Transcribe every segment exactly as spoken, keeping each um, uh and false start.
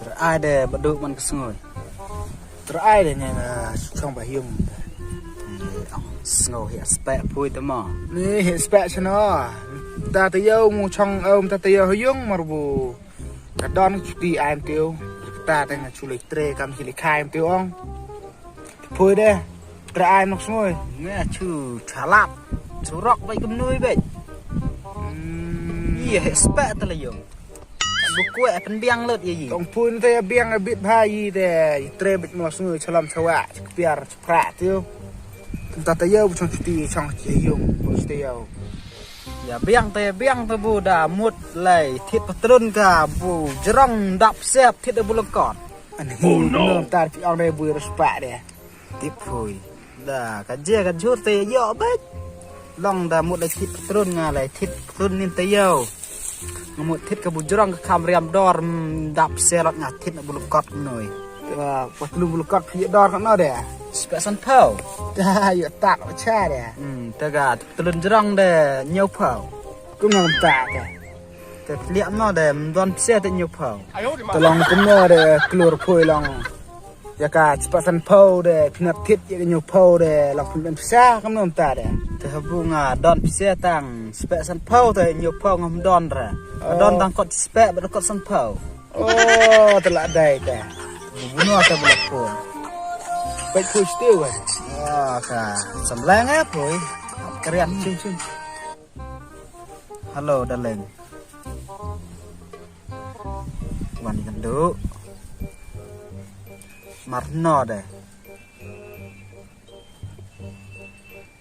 Trai de ba duk man ka sngui. Trai de ne na chong ba hiung. Sngui hi aspek pui te mo. Ni hi aspek chano. Ta te yau mu chong um ta te yau hiung mar bu. Ka don chuti ai em tiu. Ta te nga chu le tre kam hi le khai em tiu ong. Pui de. Trai ai nok sngui. Nga chu chalap. Chu rok bai kum nui bai. Hmm. Iya hi aspek te le yung. Bu kueh pynbiang lut ïa yi. Tong pun te ïa biang a bit bha yi te. Yi tre bit mo sngu chalam chawa chakpiar chapra tiu. Kum ta ta yau bu chong chuti chong chi yung bu chuti yau. Ïa biang te ïa biang te bu da mut lai thit patrun ka bu jrong dap sep thit da bu lengkot. An hi no tar pi ong de bu respect de. Tip phui. Da ka je ka jur te yo bet. Long da mut lai thit patrun nga lai thit patrun nin te yo. Nga mut thit ka bu jrong ka kham riam dor mm, dap selot nga thit na bu lengkot noi. Wa wa tlu bu lengkot phi dor ka no de. Spek san pau. Da yo tak wa cha de. Hmm, te ga patrun jrong de nyau pau. Kum nang ta de. Te liak no de mdon pse te nyau pau. Te long kum no de klur phui long. Ïa ka spek san pau de phi nat thit ïa ka nyau pau de long phi ben pisa kam nom ta de. Te ha bu nga don pisa tang spek san pau te nyau pau ngam don ra. Nga don tang kot spek ba kot san pau. Oh, te la dai te. Bu no te bu la pun. Pek phu stiu kan. Ah, ka. Samlang eh pui. Kerian chim chim. Hello, darling. Wan ïa kynduh. Mar no de.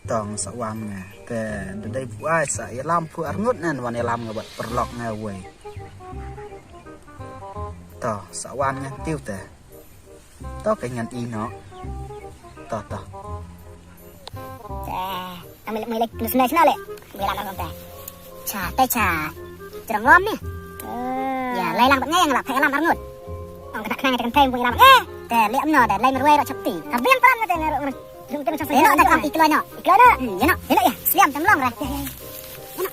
Tong sa wan nga. Te da dei buai sa ïalam phu arngut nen wan ïalam nga bad paralok nga wei. To sa wan nga tiu te. To ka ngan i no. To to. Te, ang milik milik nus nus na le. Milik lang te. Cha, te cha. Jrong lom ni. Ya, lai lang bad ngai yang lap, lam arngut. Ang kena kena te kan thai bu lam. Eh, te liam no, te lai merwai ro chapti. Ka biang pram te ne ro. Jrong te no, te iklo no. Iklo no. Hmm, ya no. Ya no ya. Sliam tem long ra. Ya, ya, ya. Ya no.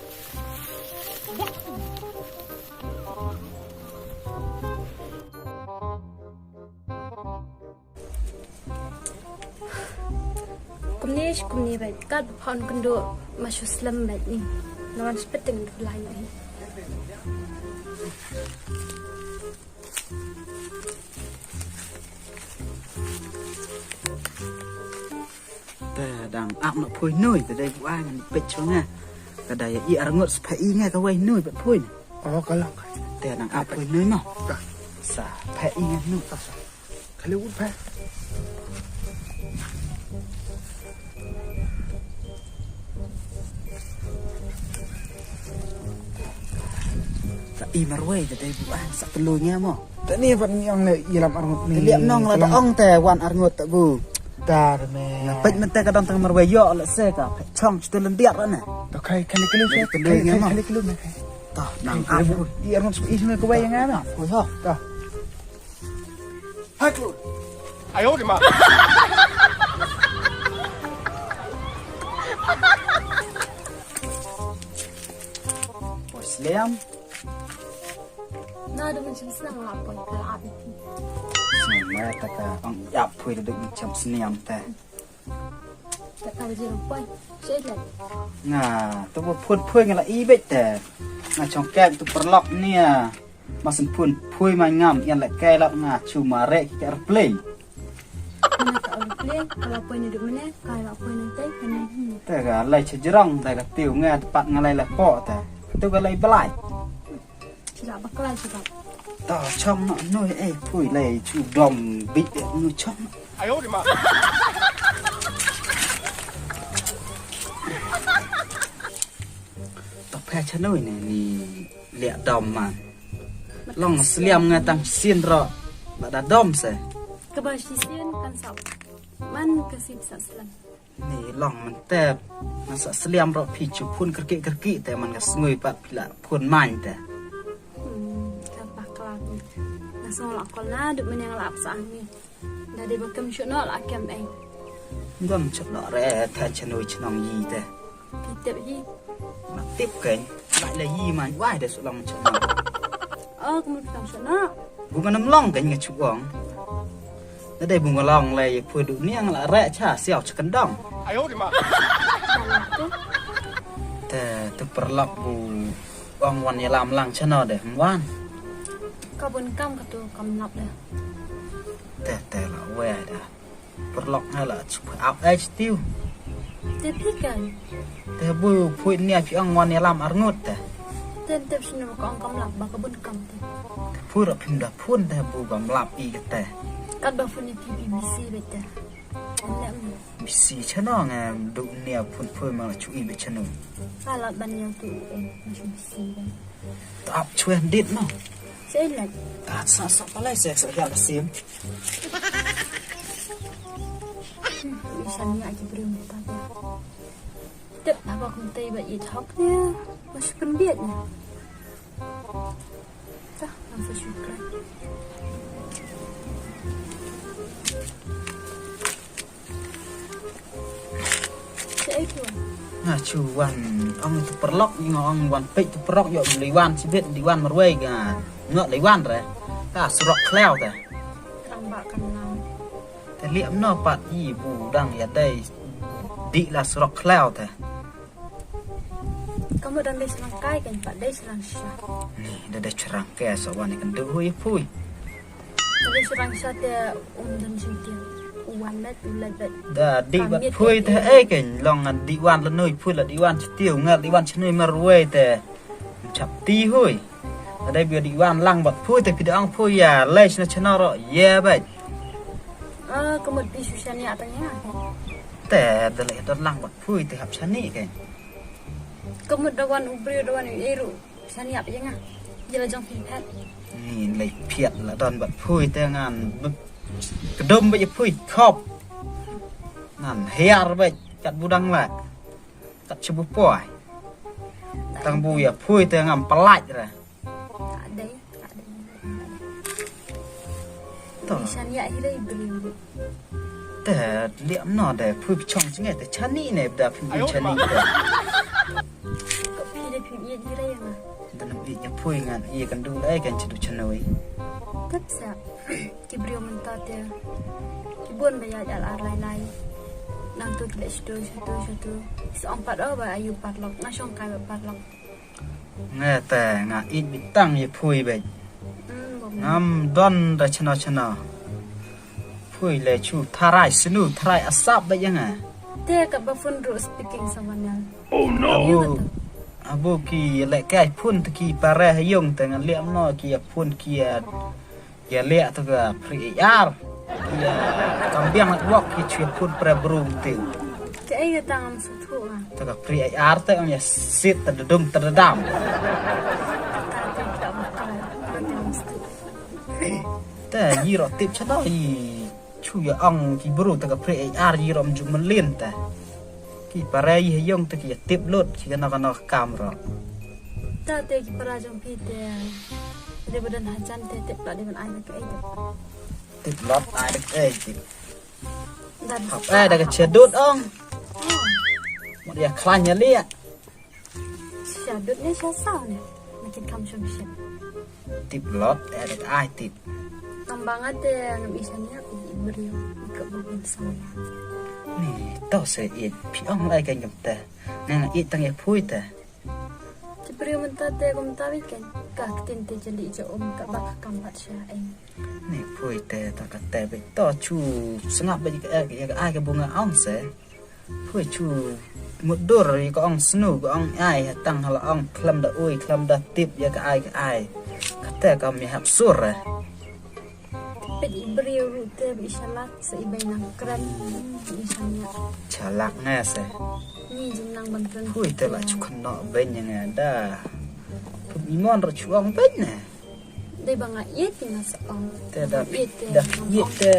Kumne shi kumne bad kat ba phaun kynduh ma shu slem bad ni. Nawan spit teng du lai ni. Te dang ap noh phui nui te dei buai ngan peit shuh nga. Ka dei i arngut spah i nga ka wei nui bad phui. Oh ka long. Te dang ap phui nui noh. Sa pah i nga nui. Ka le wut pah. Sa i marwei te dei buai sa pelu nga mo. Te ni pat ngi ong le ïalam arngut ni. Te liap nong la ta ong te wan arngut ta bu. Tar me. Nga peit mynta ka dang tang marwei ïoh la se ka peit chong shu te lyndiat ra ne. To khai khai kelu se. Khai kelu me khai. To nang ap. I arngut shu i shu me kawei nga na. Oi ho. To. Hai kelu. Ayo di ma. Oi sliam. Na da mynshem snem la poi ka la ap iti. Snem ma ta ka ong ïap poi da duk mynshem snem te. Ta ka jin poi. Shet la. Nga tu bu phun poi nga la i bet te. Nga chong kek tu perlok ni a. Ma sen phun poi ma ngam yan la kai la nga chu ma re ki airplane. Mana ka aeroplane, ka la poi na duk mene, ka la poi na tai, ka na hi. Te ka lai cha jrong, te ka tiu nga, te pat nga lai la po, te. Tu ka lai blai. Chi la bakla chi la. Ta chong no, no, eh, phui lai chu dom bit, eh, no chong. Ayo di ma. Ta phe cha no ne, ni. Liah dom man. Long sliam nga tang sien ro. Lada dom se. Kaba shisien kan sa. Man ka sip sa sliam. Ni long man te. Nga sa sliam ro phi chu phun kerki kerki te man ka sngui pat phi la phun man te. Hmm, ka bakla ni. Nga song la kol na duk men yang la ap sa ni. Da dei ba kem shuh noh la kem ei. Ngam shuh noh re, tha chanui chnong yi te. Ki tip yi. Ma tip kein. Lai la yi man wai de sulang chnong. Oh, kem shuh noh. Bu man ym long kein nga shu ong. Nadei bu nga long lei ïa phi duh niang la reh cha siaw cha kyndong. Te tu paralok bu ong wan ïalam lang cha no de ym wan. Ka bun kam ka tu kam lap de. Te te la wei da. Paralok nga la shu ap ai stiu. Te phi kan. Te bu phi nia phi ong wan ïalam arngut te. Te te shu ka ong kam lap ba ka bun kam te. Te phi ra phim da phun te bu bam lap i ka te. Kat ba phun ni phi phi bisi bet te. Ane mu. Bisi cha no nga du nia phun phi ma la chu i bet cha no. Ka la ban nia tu eh ma chu bisi bet. Ta ap chwe dit no. Sei lek. Ta sa sa palai se sa ya la sim. Isan ya ki brim ta ya. Tep apa kum tei ba it hok ne. Mas pembiat ne. Ta, nang sa syukur. Nga chu wan ong tu paralok nga ong wan peit tu paralok ïoh lei wan sibit lei wan marwei ga. Nga lei wan re. Ka surok khlaw te. Te liam no pat i bu dang ïa dei. Di la surok khlaw te. Kamu dang dei srang kai kan pat dei srang sha. Ni da dei srang kai sa wan kan du hui pui. Tapi srang sha te um dan sing tiang. Uwan let ulet bet. Da di bat pui te eh kan long di wan la nui pui la di wan stiu ngal di wan shnui marwei te. Chap ti hui. Da dei bi di wan lang bat pui te pi da ong pui ya lei sna chna ro ye bet. Ah, kamu di susah ni apa ni ah. Te da lei da lang bat pui te hap chani kan. Kamu da wan ubri da wan eru. Sani ap ïa nga. Ïa la jong phi phet. Ni lei phet la don bat phui te ngan. Kdom ba ïa phui khop. Ngan hiar ba kat budang la. Kat chibu poi. Tang bu ïa phui te ngam palait ra. Adai. Adai. To. Sani ïa hi lei bri. Te liam no de phui chong chinge te chani ne da phui chani te. Ko phi de phi ye ji re ma. Da nam i nya phui ngan i kan du lai kan chidu chanoi. Tap sa. Ki brio mynta te. Ki bon ba ya al ar lai lai. Nang tu ki le chidu chidu chidu. Sa ong pat o ba ayu parlok na shong kai ba parlok. Nga te nga ïeit beit tang ïa phui beit. Ngam don da chano chano. Phui le chu tharai snu tharai asap beit ïa nga. Te ka ba phun ru speaking someone else. Oh no. Abu ki le kai phun te ki pare ha yung te ngan liam no ki ïa phun ki ïa Ïa leh to ka free A R. Ïa kam biang network ki chwe phun pre bru te. Ka ei ka tang am suthu ah. To ka free A R te ong ïa sit te dum te dam. Te yi ro tip chano yi chu ïa ong ki bru to ka free A R yi ro mju melin te. Ki para yi ha yung te ki ïa tip lut ki kano kano kam ro. Ta te ki para jong phi te. Dei ba don hajan te tip la dei ban ai da kaei te. Tip lot ai da kaei tip. Dan. Hap ai da ka chedut ong. Mut ïa khlaiñ ïa liak. Chedut ne cha saw ne. Makin kam shum shit. Tip lot ai da kaei tip. Kam bang ate ngam i sania ku i brio i ka bu bin saw. Ni to se it phi ong lai ka ngam te. Nang it tang ïa phui te. Ki briew mynta te kumta beit kein. Ka ktien te jylliew jong um ka ba ka kam bat sha ei. Ni phui te ta ka te beit to chu sngap beit ka ek ïa ka ai ka bunga ong se. Phui chu mutdur ïa ka ong snu ka ong ai tang hala ong khlem da ui khlem da tip ïa ka ai ka ai. Ka te ka mi hap sur eh. Peit i briew ruh te ba i shalak sa i bai nang kren i shania. Shalak nga se. Ni jing nang ban kren. Phui te la chu khynnah beiñ nga da. Pum i mon ruh chu ong beiñ ne. Dei ba nga ïeit nga sa ong. Te da ïeit te da ïeit te.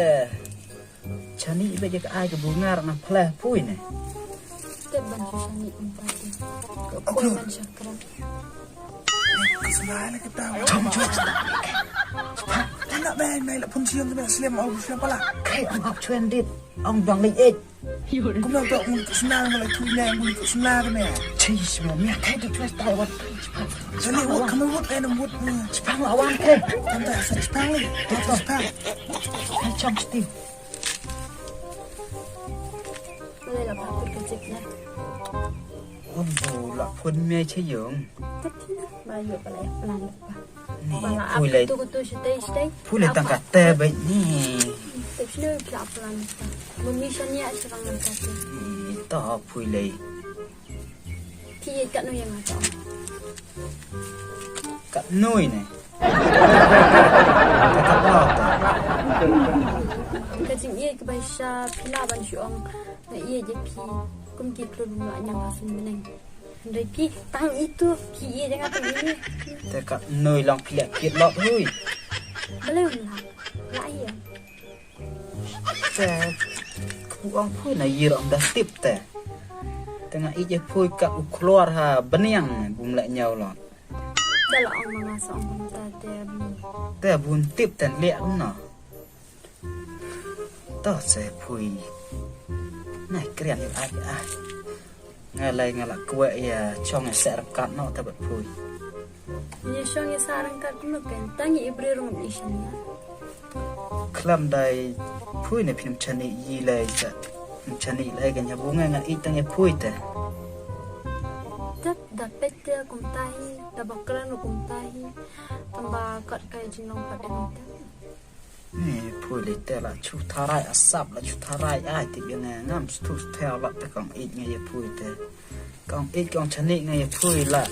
Chani i beiñ ka ai ka bu ngar na phle phui ne. Te ban chu chani um pa te. Ka phui ban shakra. Ka sla la ka ta. Chong chong. Anak ben mai la pun siang ka slem au slem pala. Kai ang ap chuen dit. Ang dang lei et. Kumno to ung ka sla ma la tu ne ung ka sla ka ne. Chis mo mi kai tu tu stai wat. Sla wat kam wat en wat. Spang la wan kai. Tanta sa spang ni. Tanta spang. Hai chong sti. Malay la pha put ka chip na. Wan bu la phun me che yong. Tat thi na ba yo ba la yak plan ba. Ni phui lei. Tu tu shi tei shi tei. Phui lei tang ka te ba ni. Te shi lei pla plan ta. Mami shania shi rang ta. Ni ta phui lei. Ki ye kat nu yang ta. Kat nui ne. Kat apa ta. Ka jing ye ka bai sha pila ban shi ong. Nga ïeit ïa phi kum ki klun ma ñiang ha sien bneng. Hynrei phi tang itu phi ïeit ïa nga tang ini. Te kat noi long phi leh kit lok hui. Balei um lah? Lah ïa. Te ku ong phui na ïa rom da tip te. Te nga ïeit ïa phui kat u khlor ha bneng bum leh ñiew lok. Te la ong ma nga sa ong kumta te bun. Te bun tip te leh kumno. To se phui. Nai krian ïa ai ai. Nga lai nga la kwah ïa chong ïa seh ryngkat noh te bad phui. Ïa chong ïa seh ryngkat kumno kan tang ïa i briew rung i shan ïa. Khlem dei phui ne phin chani ïa lai sa. Phin chani lai kan ïa bu nga nga i tang ïa phui te. Tep da pet te kumta hi da bakran kumta hi. Tamba kat kai jinglong pat em te. Ni phui lei te la chu tharai asap la chu tharai ai ti ïa nga ngam stu thel la te kong ïeit nga ïa phui te. Kong ïeit kong chani nga ïa phui la.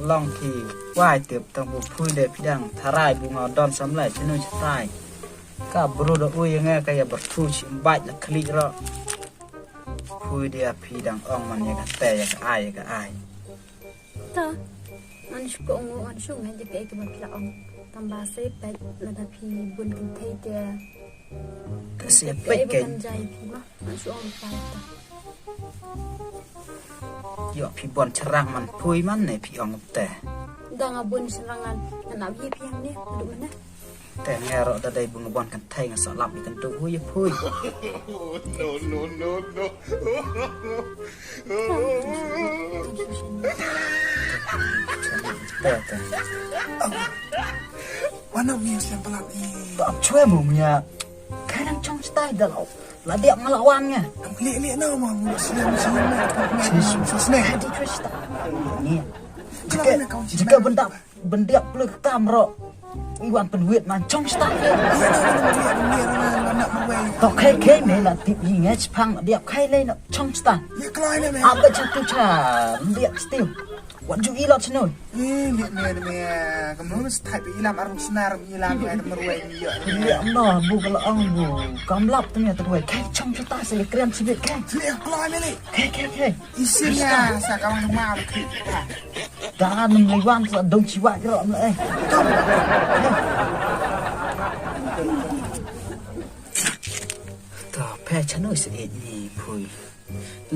Long ki wai tip tang bu phui de pidang tharai bu nga don sam lai chanu chatai. Ka bru da ui ïa nga ka ïa berthu chi mbait la khli ro. Phui de pidang ong man ïa ka te ïa ka ai ïa ka ai. Ta. Ngan shu ko ngu ngan shu ngai de kai ka ba phi la ong. Tamba se pek la da phi bun kynthei te. Ka se pek kai. Kan jai phi ma. Ngan shu ong pa ta. Yo phi bon cherang man phui man ne phi ong te. Da nga bun cherang ngan ngan ap hi phi ang ne. Duk mana. Te nga ro da dei bung bon kan thei nga sa lap i kan tu hui phui. No no no no. Te te. Wana mi sem palat ni. Ba chwe mu mia. Kai nang chong stai da lo. La dia ngala wan nga. Li li na ma mu sem sem na. Sis sis ne. Hadi Krista. Ni. Jika jika benda Byndiap plei kam ro. Iwan pynwit man chong stan. To khei khei me la tip hi nge chpang diap khei lei na chong stan. Ap da chatu cha byndiap stil. Wat ju ilot shnoi. Ih, liat me me kam no stai pe ilam arum snar ilam me marwei me yo. Liat no bu kala ong bu kam lap tu me tu wei khei chong stan se kren sibit khei. Liat kloi me li. Khei khei khei. Isin ya sa kawang ma. Da nang lei wan sa dong chi wa jro na eh. Ta phe chano se eh ni phui.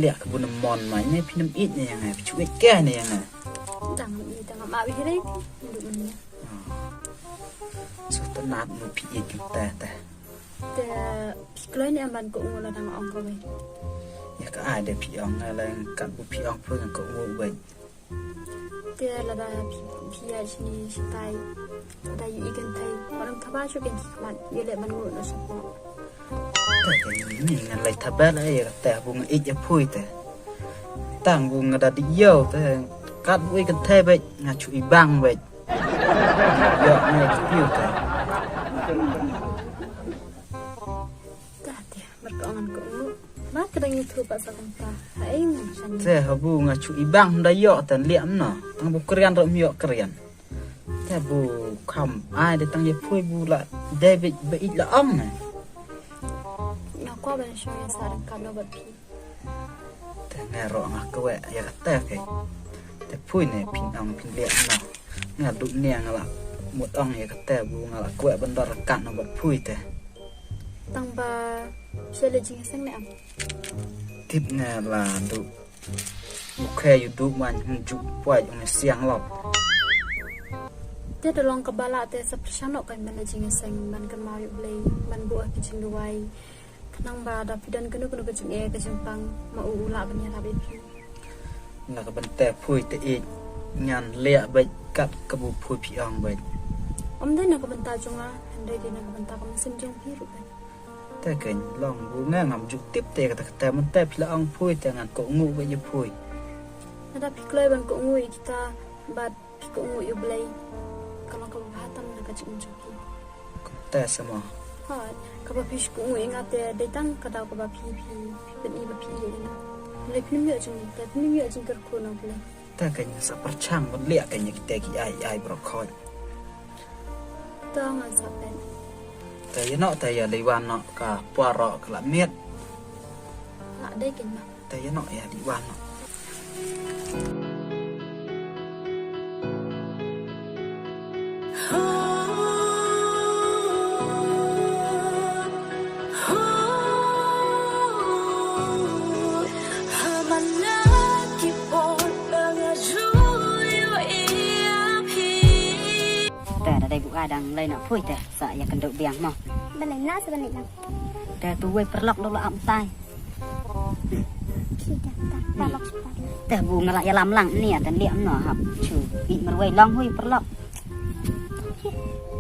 Liak ka bun mon mai ne phi nam eh ne yang eh phi chu eh ke ne yang eh. Dang ni dang ma wi rei. Ndu ni. So ta nat mu phi eh ta ta. Te phi kloi ne ban ko ngula dang ong ko wei. Ya ka ai de phi ong la kat bu phi ong phui ko ngu wei. Te lada phi, phi ïa shini shitai. Lada ïa i kynthei. Wan ym thaba shu kynthei khmat. Ïa leh ban ngut na support. Te te ni ngan lei thaba la ïa te bu nga ïeit ïa phui te. Tang bu nga da dih ïew te. Kat bu i kynthei beit nga chu i bang beit. Ïa nga ïa phi te. Ta te. Mat ka ong ngan ko ngu. Mat ka dang ïathuh pat sa kumta. Ha ei ngan shan. Te habu nga chu i bang hynda ïoh tan liam na. Tang bu krian ro ym ïoh krian. Te bu kham ai de tang ïa phui bu la de bit ba it la ong na. Nga kwah ban shong ïa sa ryngkat no bad phi. Te nga ro nga kwah ïa kata ke. Te phui ne phin ong phin liam na. Nga duk ne nga la mut ong ïa kata bu nga la kwah ban dor ryngkat no bad phui te. Tang ba sha le jing seng ne am. Tip nga la du. U khe yu du man hung ju pwai ung siang lop. Te da long kaba lah te sa pyrshang noh kein ban leh jingïaseng, ban kynmaw ïa U Blei, ban buh ha ki jingduwai. Khnang ba da phi don kano kano ka jingeh ka jingpang, ma u u lah ban ïarap ïa phi. Na ka bynta phi te ïeit, ngan leh beit kat kaba phi ong beit. Ym dei na ka bynta jong nga, hynrei dei na ka bynta ka mynsiem jong phi ruh beit. Te kein long ba nga ngam ju tip te kata kata, mynta phi la ong phi te ngan kohnguh beit ïa phi. Lada phi kloi ban kohnguh ïa kita bad phi kohnguh ïa U Blei, ka long kaba bha tam na ka jingim jong phi. Kumta sa mo. Ha, kaba phi shu kohnguh ïa nga te dei tang ka daw kaba phi, phi, phi pyni ba phi ïeit ïa nga. Hynrei phin ym ïoh jingmut, te phin ym ïoh jingkyrkhu na U Blei. Te kein sa pyrshang ban leh kein ïa kita ki ai ai baroh khoit. To ngan sa peit. Te ïa noh te ïa leit wan noh, ka por ruh ka la miet. La dei kein ma. Te ïa noh ïa leit wan noh. Te da dei bu ai dang leit noh phi te sa ïakynduh biang mo. Balei na sa balei lang. Te tu wei paralok dei la ap tai. Kita ta paralok separuh. Te bu nga la ïalam lang ni ata liam noh hap. Chu i marwei long hui paralok.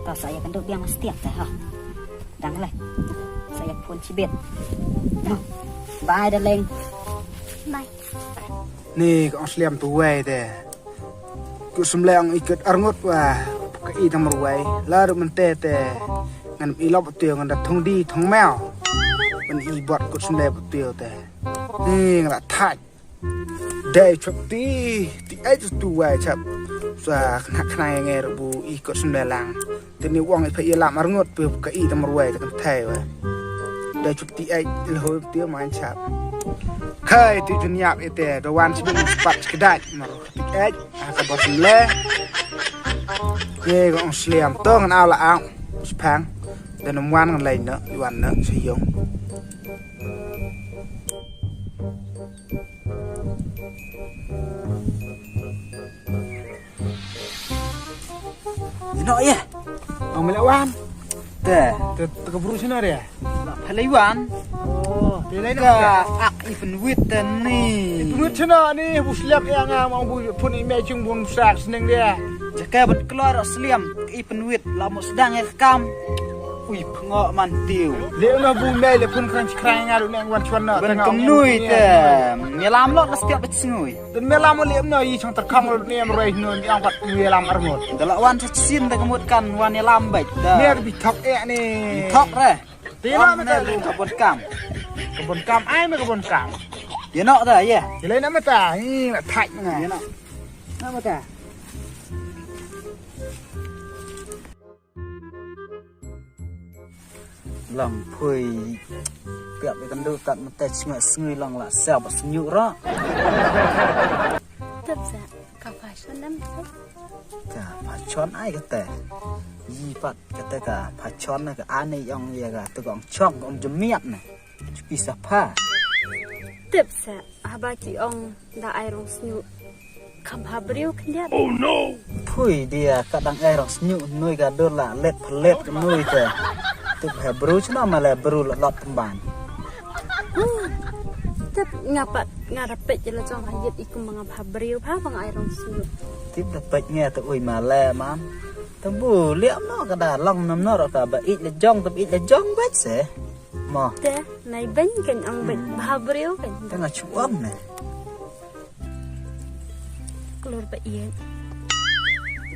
Ta sa ïakynduh biang stiap te ha. Dang leh. Sa ïa phone shibit. Noh. Bye darling. Bye. Ni ka ong Sliam tu wei te. Kut Symlei ong i kut arngut wa ka i tang marwei. La ruh mynta te ngan i lop tu ngan da thong di thong mew. Ban i bot Kut Symlei tu te. Ni nga la thait. Dei chop ti ti ai tu tu wei chap. Sa khna khna nge ruh bu i Kut Symlei lang. Te ni wang i pha i lam arngut pu ka i tang marwei te kan thai wa. Da chuk ti ai il hoi ti man chap. Khai ti jun yap i te da wan chibin spat chikdai mar ti ai a ka bot le. Ye ga ong Sliam to ngan au la au. Spang. Da nam wan ngan lai na i wan na si yong. Ino ye? Ong mele wan. Te. Te te ka bru sino re. Phalai wan. Oh, te lai ka na. Ak i pynwit te ni. I pynwit sino ni bu Sliam ya nga ma bu pun i me chung bun sak seneng dia. Jaka bat keluar Sliam i pynwit la mo sedang ya kam. Ui pyngo man tiu. Le na bu me le pun krang krang nga lu neng wan chuan na. Ban kem nui te. Nyelam lo na setiap bet sngui. Dan me lam liam no i chang terkam lut ni am roi no ni ang pat me lam arngut. Da la wan sa chin da ka mut kan wan ïalam beit da. Me bi thok eh ni. Thok re. Ti la me ta ka bon kam. Ka bon kam ai me ka bon kam. Ye no da ye. Ye le na me ta i na thak na. Ye no. Na me ta. Long phui. Piap ïa ka ndu kat mynta sngui sngui long la siap ba sngui ra. Tep sa ka fashion nam sa. Ka fashion ai kata. Yi pat kata ka fashion na ka ani yong ïa ka tu kong chong kong jemiat na. Chupi sapa. Tep sa. Haba ki ong da ai rong sñiuh. Kam ha briew khyndiat. Oh no. Phui dia ka dang ai rong sñiuh nui ka dur la let phalet ka nui te. Tip ha briew chna ma le briew la lot pemban. Tip nga pat nga da peit la jong ha yit i kum nga ha briew pha ba nga ai rong sñiuh. Tip da peit nga te ui ma le man. Te bu liam no ka da long nam no ka ba ij la jong te ij la jong bet se. Mo. Te nai beng kan ang beng bha briew kan. Te nga chuan ne. Klur ba ien.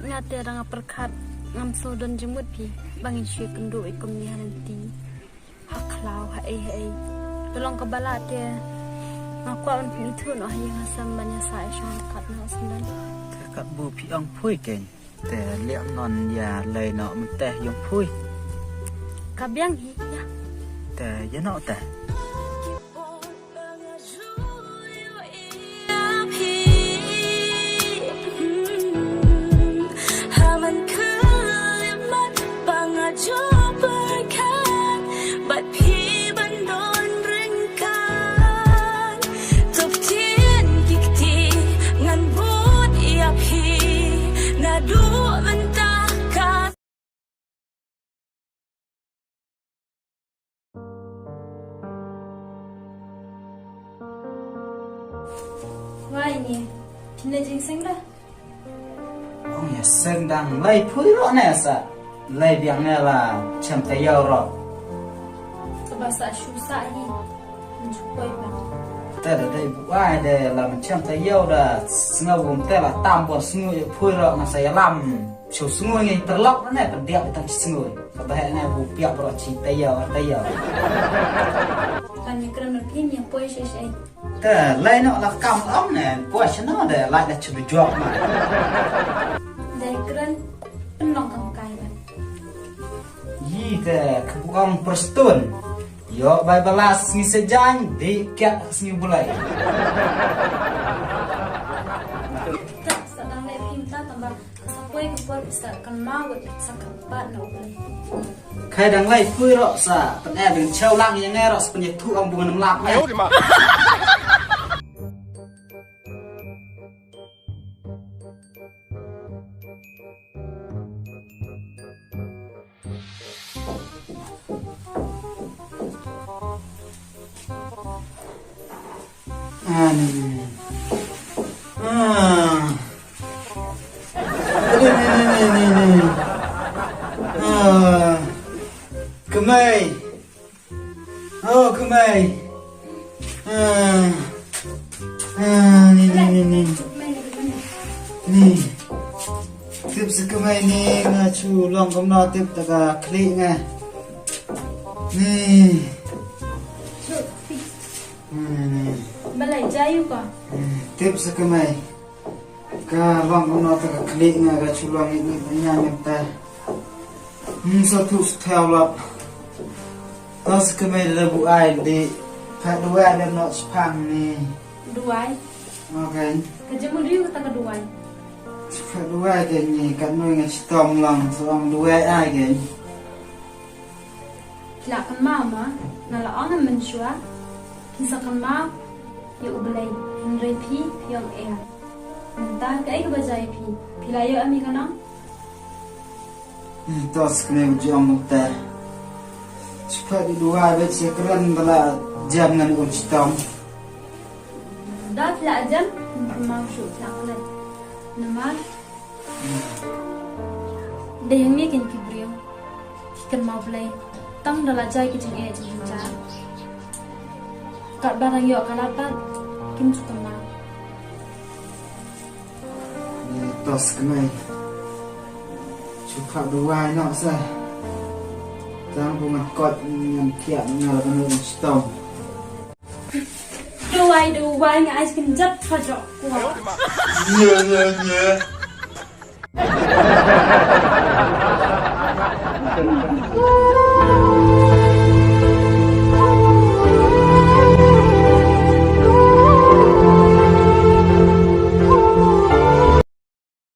Nga te rang perkat ngam so don jemut pi bang in shui kendu ikum ni hanan ti. Ha klau ha ei ha ei. Tolong kebala te. Nga kuat un pun itu no ha yang asam ban ya sa ai shong kat na asam dan. Te kat bu pi ang pui kan. Te liam non ya lei no mteh yung phui. Ka biang hi ya. Te ya no te. Kan tip ktien ki kti ngan bud ïa phi naduh mynta Ne jingseng da. Ong ïa seng dang lei pui ro ne sa. Lei biang ne la chem taïew ro. Kaba sa shu sa hi. Nju poi pa. Te da dei buai de la chem taïew da sngew bum te la tam bon sngew ïa pui ro nga sa ïa lam. Shu sngew ngi terlok ne pyndiap tang sngew. Kaba heh ne bu piap ro chi taïew taïew. Kan ni kren phi ni poi shi shi. Te lai no la kam ong ne poi shano de lai da chu jok ma. Dei kren pynlong kam kai ba. Yi te kebukong prestun. Yo bai balas ngi sejang di kiat sngi bulai. Te sa dang le pim ta tamba sa poi ke por sa kan ma wet sa kan pat no. Khai dang lai pui ro sa pen eh ding chau lang yang eh ro sa pen ye thu ang bungan lam. Ah, ni, ni, ni. Ah. Ni, ni, ni, ni, ni, ni. Ah. Kemai. Oh, kemai. Ah. Ah, ni, ni, ni, ni. Ni. Tip sa kemai ni nga chu long kumno tip ta ka khlieh nga. Ni. Ni, ni, ni. Balai jayu ka? Ni. Tip sa kemai. Ka long kumno ta ka khlieh nga ka chu long ngi ngi nga ngi ta. Hmm, sa tu sa thau lap. Ta sa kemai da buai di. Ka duai da no spang ni. Duai. Okay. Ka jemu diu ta ka duai. Ka duai ke ni ka noi nga chitom lang so ang duai ai ke. Phi la kynmaw ma, nga la ong mynshuwa, phin sa kynmaw ïa U Blei, hynrei phi, phi ym ïa. Mynta kaei kaba jia ïa phi, phi la ïoh em ïa ka nong? Hmm, to sa kane u jong u te. Shu phet ïa u duwai bad shu kren ba la jem ngan um chitom. Da phi la jem, phin kynmaw shuh phi la klet. Namar Dei hangne kein ki briew ki kynmaw Blei tang da la jia ki jingeh jingjynjar. Katba dang ïoh ka lad bad kim ju kynmaw. To sa kmie. Shu phah duwai noh sa. Tang ba ngan koit ngan thiah nga la ka nong shitom. Duwai, duwai, nga ai kynjat pha jok kwah. Ïa, ïa, ïa.